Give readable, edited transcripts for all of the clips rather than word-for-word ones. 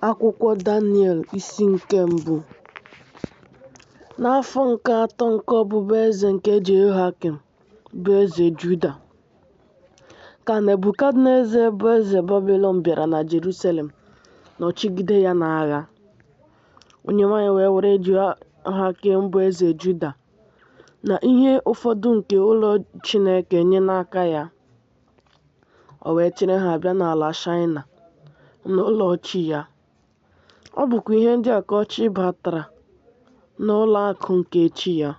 Akwụkwọ Daniel isi nke mbụ. N'afọ nke atọ nke ọbụbụeze nke Jehoiakim bụ eze Juda, ka Nebukadneza bụ eze Babilọn bịara na Jerusalem nọchigide ya n'agha. Onyenwe anyị wee were Jehoiakim bụ eze Juda na ihe ụfọdụ nke ụlọ Chineke nye n'aka ya. O wee chịrị ha bịa n'ala Shaịna, n'ụlọ chi ya. Ọ bụkwa ihe ndị a ka ọ chịbatara n'ụlọ akụ nke chi ya.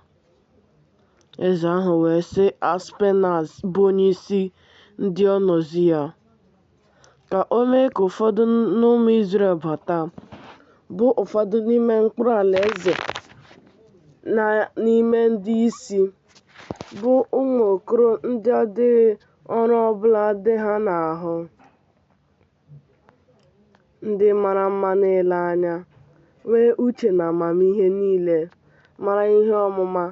Eze ahụ wee sị Aspenaz bụ onyeisi ndị ọnozi ya, ka o mee ka ụfọdụ n'ụmụ Izrel bata, bụ ụfọdụ n'ime mkpụrụ alaeze na n'ime ndị isi, bụ ụmụ okoro ndị ọ dịghị ọrụ ọ bụla dị ha n'ahụ, ndị mara mma n'ile anya, nwee uche na amamihe niile, mara ihe ọmụma,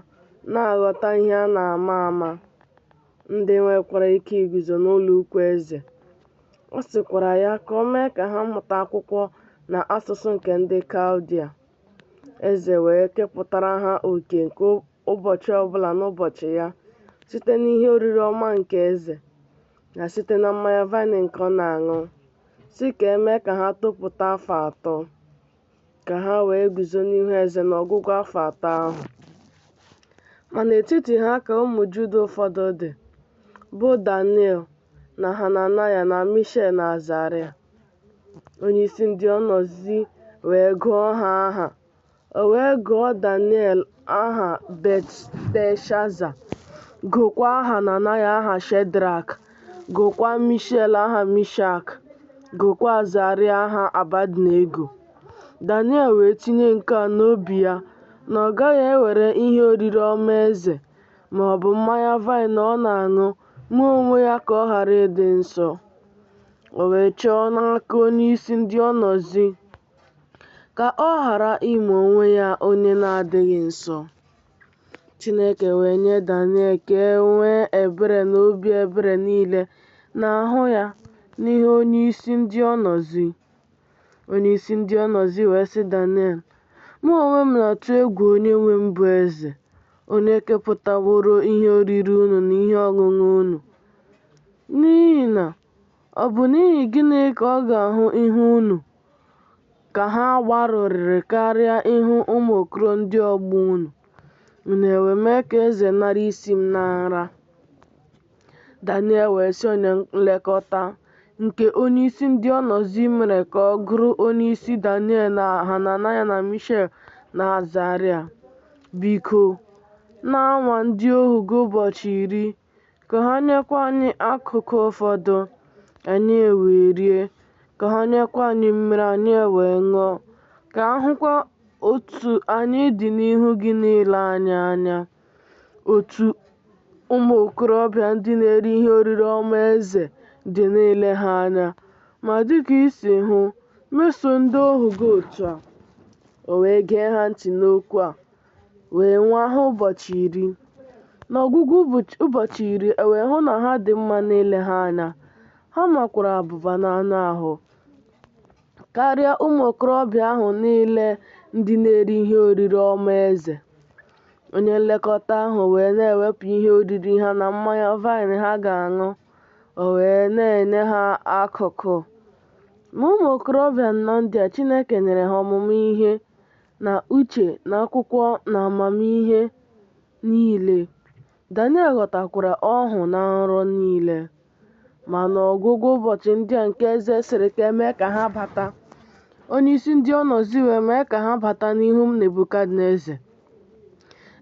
na-aghọta ihe a na-ama ama, ndị nwekwara ike iguzo n'ụlọ ukwu eze. Ọ sịkwara ya ka o mee ka ha mụta akwụkwọ na asụsụ nke ndị Kaldia. Eze wee kepụtara ha oke nke ụbọchị ọbụla n'ụbọchị ya, site n'ihe oriri ọma nke eze, na site na mmanya vaịn nke ọ na-aṅụ, sị ka e mee ka ha topụta afọ atọ, ka ha wee guzo n'ihu eze n'ọgwụgwụ afọ atọ ahụ. Ma n'etiti ha ka ụmụ Juda ụfọdụ dị, bụ Daniel na Hananaya na Mishael na Azaraya. Onyeisi ndị ọnozi wee gụọ ha aha. O wee gụọ Daniel aha Belteshaza, gụọkwa Hananaya aha Shedrak, gụọkwa Mishael aha Mishak, gụọkwa Azaraya aha Abednego. Daniel wee tinye nke a n'obi ya na ọ gaghị ewere ihe oriri ọma eze, ma ọ bụ mmanya vaịn ọ na-aṅụ mee onwe ya ka ọ ghara ịdị nsọ. O wee chọọ n'aka onyeisi ndị ọnozi ka ọ ghara ime onwe ya onye na-adịghị nsọ. Chineke wee nye Daniel ka e nwee ebere na obi ebere niile n'ahụ ya n'ihu onyeisi ndị ọnozi. Onyeisi ndị ọnozi wee sị Daniel, Mụ onwe m na-atụ egwu onye nwe m bụ eze, onye kepụtaworo ihe oriri unu na ihe ọṅụṅụ unu. N'ihi na ọ bụ n'ihi gịnị ka ọ ga-ahụ ihu unu ka ha gbarụrịrị karịa ihu ụmụ okoro ndị ọgbọ unu? Unu ewee mee ka eze nara isi m na nra. Daniel wee sị onye nlekọta nke onyeisi ndị ọnozi mere ka ọ gụrụ onyeisi Daniel na Hananaya na Mishael na Azaraya, Biko, na-anwa ndị ohu gị ụbọchị iri, ka ha nyekwa anyị akụkụ ụfọdụ, anyị ewee rie, ka ha nyekwa anyị mmiri, anyị ewee ṅụọ, ka a hụkwa otu anyị dị n'ihu gị n'ile anyị anya, otu ụmụ okorobịa ndị na-eri ihe oriri ọma eze dị n'ile ha anya, ma dịka i si hụ, meso ndị ohu gị otu a. O wee gee ha ntị n'okwu a, wee nwaa ha ụbọchị iri. N'ọgwụgwụ ụbọchị iri, e wee hụ na ha dị mma n'ile ha anya, ha makwara abụba n'anụ ahụ karịa ụmụ okorobịa ahụ niile ndị na-eri ihe oriri ọma eze. Onye nlekọta ahụ wee na-ewepụ ihe oriri ha na mmanya vaịn ha ga-aṅụ, o wee na-enye ha akụkụ. Ma ụmụ okorobịa anọ ndị a, Chineke nyere ha ọmụmụ ihe na uche na akwụkwọ na amamihe niile. Daniel ghọtakwara ọhụ na nrọ niile. Ma n'ọgwụgwụ ụbọchị ndị a nke eze sịrị ka e mee ka ha bata, onyeisi ndị ọnozi wee mee ka ha bata n'ihu Nebukadneza.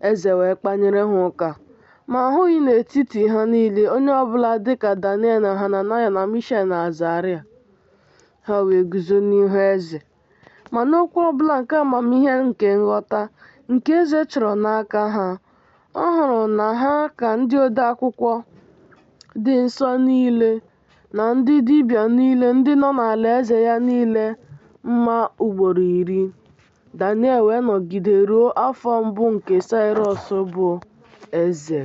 Eze wee kpanyere ha ụka, ma ahụghị n'etiti ha niile onye ọbụla dị ka Daniel na Hananaya na Mishael na Azaraya. Ha wee guzo n'ihu eze. Ma n'okwu ọbụla nke amamihe nke nghọta, nke eze chọrọ n'aka ha, ọ hụrụ na ha ka ndị ode akwụkwọ dị nsọ niile na ndị dibịa niile ndị nọ n'alaeze ya niile mma ugboro iri. Daniel wee nọgide ruo afọ mbụ nke Saịrọs bụ eze.